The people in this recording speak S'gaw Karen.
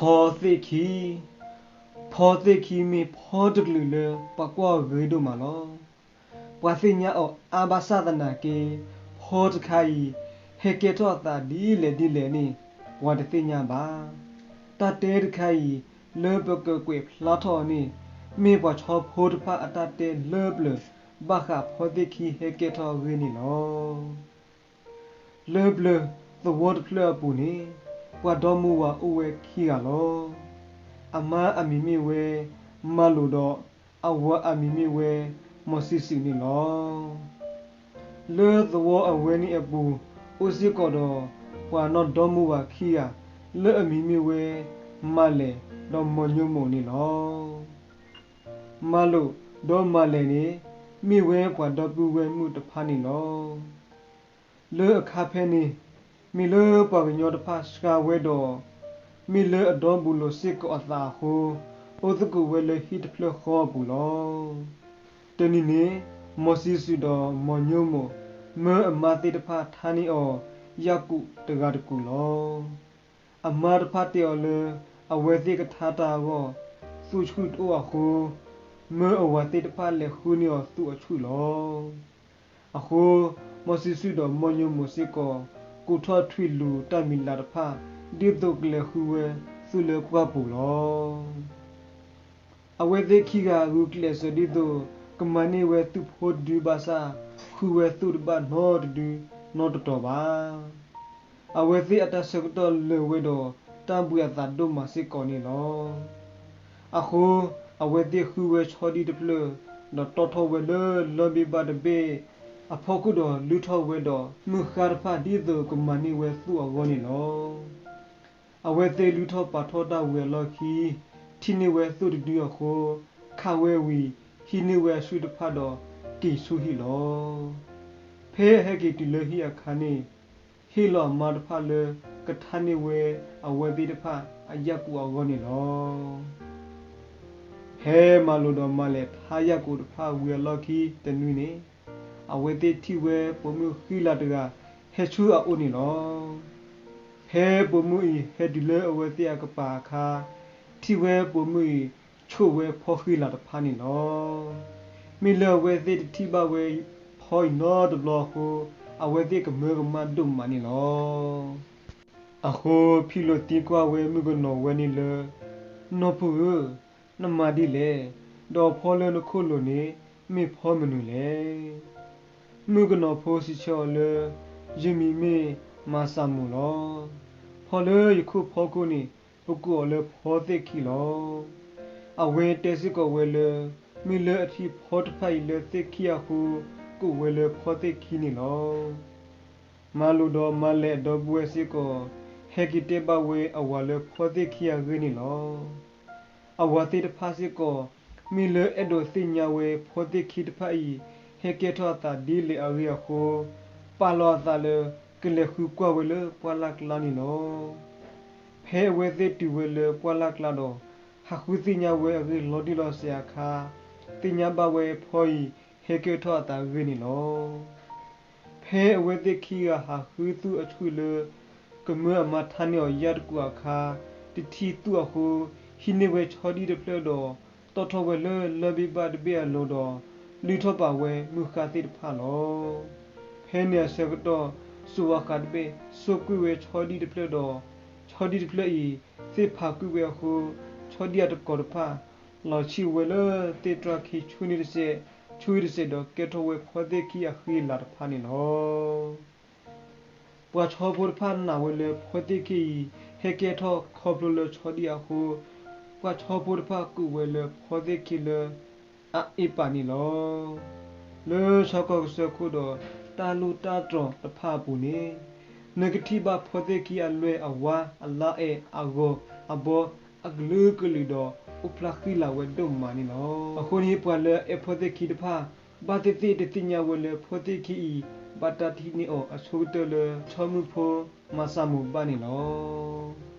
ဖီသ့ၣ်ခံ. ဖီသ့ၣ်ခံမ့ၢ်ဖီတကလုာ်လၢပှၤကွၢ်အဂ့ၤဒိၣ်မးလီၤ. ပှၤသ့ၣ်ညါအီၤအါဘၣ်ဆၣ်သနာ်က့ ဖီတခါအံၤ ဟဲကဲထီၣ်အသးဒ်လဲၣ်ဒ်လဲၣ်န့ၣ် ပှၤတသ့ၣ်ညါဘၣ်. တၢ်တဲတခါအံၤ လၢပကကွဲးဖျါထီၣ်အီၤန့ၣ် မ့ၢ်ပှၤဆီဖိတဖၣ်အတၢ်တဲလၢပျၢၤ ဘၣ်ဃးဖီသ့ၣ်ခံဟဲကဲထီၣ်အဂ့ၢ်န့ၣ်လီၤ. လၢပျၢၤသဝီတဖျၢၣ်အပူၤန့ၣ် ပှၤဒီမါဝၤအိၣ်ဝဲခံဂၤလီၤ. အမါအမံၤမ့ၢ်ဝဲ မၤလိာ်ဒီး အဝၤအမံၤမ့ၢ်ဝဲ မီၤစံၤစုးန့ၣ်လီၤ. လၢသဝီအဝဲန့ၣ်အပူၤ အိၣ်စ့ၢ်ကီးဒီး ပှၤနီၢ်ဒီမါဝၤခံဂၤ လၢအမံၤမ့ၢ်ဝဲ မၤလဲၣ် ဒီးမီၤညိမိၣ်န့ၣ်လီၤ. မၤလိာ်ဒီးမၤလဲၣ်န့ၣ် မ့ၢ်ဝဲပှၤဒီပုၢ်ဝဲၢ်မုၣ်တဖၣ်န့ၣ်လီၤ. လၢအခါဖဲန့ၣ် မ့ၢ်လၢပှၤကညီတဖၣ်စှၤဝဲဒီး မ့ၢ်လၢအဒီဘူးလိာ်စ့ၢ်ကီးအသးအဃိ အိၣ်သကိးဝဲလၢဟံၣ်တဖျၢၣ်ဃီအပူၤလီၤ. တနံၤန့ၣ် မီၤစံၤစုးဒီးမီၤညိမိၣ် မၢအမါသ့ၣ်တဖၣ်ထါန့ၢ်အီၤ ယၣ်ကူာ်တဂၤတကူာ်လီၤ. အမါတဖၣ်တဲအီၤလၢ အဝဲသ့ၣ်ကထါတၢ်အဂီၢ် သူၣ်ဆူၣ်တအိၣ်အဃိ မၢအဝၤသ့ၣ်တဖၣ်လဲၤဃုန့ၢ်အီၤသူၣ်အဆူၣ်လီၤ. အဃိ မီၤစံၤစုးဒီးမီၤညိမိၣ်စ့ၢ်ကီး ကူၣ်ထီၣ်ထွံၣ်လူၤတၢ်မံၤလၤတဖၣ် ဒ်သိးကလဲၤဃုဝဲသူၣ်လၢပှၢ်ပူၤလီၤ. အဝဲသ့ၣ်ခံဂၤဂုာ်ကျဲးစၢးဒ်သိး ကမၤန့ၢ်ဝဲသူၣ်ဖိတဒုဘၣ်ဆၣ် ဃုဝဲသူၣ်တဘၣ်နီတဒုနီတတီၤဘၣ်. အဝဲသ့ၣ်အတၢ်ဆၢကတီၢ်လၢာ်ဝဲဒီး တၢ်ဘှံးအသးဒိၣ်မးစ့ၢ်ကီးန့ၣ်လီၤ. အဃိ အဝဲသ့ၣ်ဃုဝဲဆီဒံၣ်တဖျၢၣ် ဒီးတီထီၣ်ဝဲလၢလီၢ်ဘ့ၣ်ဘၣ်တဘ့ၣ်အဖီခိၣ်ဒီး လုၢ်ထီၣ်ဝဲဒီးမုၢ်ဃါတဖၣ် ဒ်သိးကမၤန့ၢ်ဝဲသူၣ်အဂီၢ်န့ၣ်လီၤ. အဝဲသ့ၣ်လုၢ်ထီၣ်ပာ်ထီၣ်တၢ်ဝံၤအလီၢ်ခံ ထံၣ်န့ၢ်ဝဲသူၣ်တဒုအဃိ ခးဝဲဝံၤ ဟံးန့ၢ်ဝဲအဆူၣ်တဖၣ်ဒီးက့ၤဆူဟံၣ်လီၤ. ဖဲအဟဲက့ၤတုၤလၢဟံၣ်အခါန့ၣ် ဟ့ၣ်လီၤအမါတဖၣ်လၢ ကထါန့ၢ်ဝဲအဝဲသ့ၣ်တဖၣ်အယၣ်ကူာ်အဂီၢ်န့ၣ်လီၤ. ဖဲမၤလိာ်ဒီးမၤလဲၣ်ထါယၣ်ကူာ်တဖၣ်ဝံၤအလီၢ်ခံတနွံန့ၣ် အဝဲသ့ၣ်ထံၣ်ဝဲပိာ်မုၣ်ဃံလၤတဂၤ ဟဲဆူအအိၣ်န့ၣ်လီၤ. ဖဲပိာ်မုၣ်အံၤဟဲတုၤလၢအဝဲသ့ၣ်အကပၤအခါ ထံၣ်ဝဲပိာ်မုၣ်အံၤ ဆိးဝဲဖီဃံလၤတဖၣ်န့ၣ်လီၤ. မ့ၢ်လၢအဝဲသ့ၣ်တထံၣ်ဘၣ်ဝဲဖီအံၤနီတဘျီအဃိ အဝဲသ့ၣ်ကမၢကမၣ်ဒိၣ်မးန့ၣ်လီၤ. အဃိဖံးလိာ်သံကွၢ်ဝဲမုၣ်ကနီၤဝဲန့ၣ်လၢ နီၢ်ဖိဧၢ, နမၤဒ်လဲၣ်, ဒီးဖီလၢနခိၣ်လိၤန့ၣ် မ့ၢ်ဖီမနုၤလဲၣ်. မုၣ်ကနီၤဖိစံးဆၢအီၤလၢ ယမံၤမ့ၢ်မၤစၢ်မိၣ်လီၤ. ဖီလၢယခိၣ်ဖီခိၣ်န့ၣ် ပကိးအီၤလၢဖီသ့ၣ်ခံလီၤ. အဝဲတဲစ့ၢ်ကီးဝဲလၢ မ့ၢ်လၢအထံၣ်ဖီတဖၣ်အံၤလၢသ့ၣ်ခံအဃိ ကိးဝဲလၢဖီသ့ၣ်ခံန့ၣ်လီၤ. မၤလိာ်ဒီးမၤလဲၣ်အဒီပုၢ်ဝဲၢ်စ့ၢ်ကီး ဟဲက့ၤတဲဘၣ်ဝဲအဝၤလၢဖီသ့ၣ်ခံအဂ့ၢ်န့ၣ်လီၤ. အဝၤသ့ၣ်တဖၣ်စ့ၢ်ကီး မ့ၢ်လၢအဲၣ်ဒိးသ့ၣ်ညါဝဲဖီသ့ၣ်ခံတဖၣ်အံၤ ဟဲကဲထီၣ်အသးဒ်လဲၣ်အဂ့ၢ်အဃိ ပာ်လီၤအသးလၢ ကလဲၤဃုကွၢ်ဝဲလၢပှၢ်လၢ်ကျါန့ၣ်လီၤ. ဖဲအဝဲသ့ၣ်တုၤဝဲလၢပှၢ်လၢ်ကျါဒီး ဟးဃုသ့ၣ်ညါဝဲအဂ့ၢ်လီၤတံၢ်လီၤဆဲးအခါ သ့ၣ်ညါဘၣ်ဝဲဖီအံၤဟဲကဲထီၣ်အသးအဂ့ၢ်န့ၣ်လီၤ. ဖဲအဝဲသ့ၣ်ခံဂၤဟးဃုသူၣ်အဆူၣ်လၢ ကမၢအမါထါန့ၢ်အီၤယၣ်တကူာ်အခါ တထံၣ်သူၣ်အဃိ ဟံးန့ၢ်ဝဲဆီဒံၣ်တဖျၢၣ်ဒီး တီထီၣ်ဝဲလၢလီၢ်ဘ့ၣ်ဘၣ်တဘ့ၣ်အလိၤဒီး လုၢ်ထီၣ်ပာ်ဝဲမုၢ်ဃါသ့ၣ်တဖၣ်လီၤ. ဖဲန့ၣ်အဆၢကတီၢ် စိၤဝၤဃးတဘ့ၣ် စိာ်ကွံာ်ဝဲဆီဒံၣ်တဖျၢၣ်ဒီး ဆီဒံၣ်တဖျၢၣ်အံၤ သ့ၣ်ဖးကွံာ်ဝဲအဃိ ဆီဒံၣ်အတကိးတဖၣ် လီၤဆံၣ်ဝဲလၢသ့ၣ်တြၢ်ခံဆူန့ၣ်တစဲး ဆူဝံၤတစဲးဒီးကဲထီၣ်ဝဲဖီသ့ၣ်ခံအဃံအလၤတဖၣ်န့ၣ်လီၤ. ပှၤဆီဖိတဖၣ်နာ်ဝဲလၢဖီသ့ၣ်ခံအံၤ ဟဲကဲထီၣ်ခီဖျိလၢဆီဒံၣ်အဃိ ပှၤဆီဖိတဖၣ်ကိးဝဲလၢဖီသ့ၣ်ခံလၢ အအ့ပာ်န့ၣ်လီၤ. လၢဆၢကီၢ်ကစၢၢ်ခိၣ်ဒီးတၢ်လူၢ်တၢ်တြီၤတဖၣ်အပူၤန့ၣ် နကထံၣ်ဘၣ်ဖီသ့ၣ်ခံအလွဲၢ်အဝါ အလါအဲၣ် အဂီၤအဘီ အကလုာ်ကလုာ်ဒီး အိၣ်ဖျါဃံလၤဝဲဒိၣ်မးန့ၣ်လီၤ. အဃိန့ၣ် ပှၤလၢအအဲၣ်ဖီသ့ၣ်ခံတဖၣ် ဘၣ်သ့ၣ်သ့ၣ်တသ့ၣ်ညါဝဲလၢဖီသ့ၣ်ခံအံၤ ဘၣ်တၢ်ထံၣ်န့ၢ်အီၤအဆိကတၢၢ်လၢ ဆီမုၢ်ဖိမၤစၢ်မိၣ်ဘၣ်န့ၣ်လီၤ.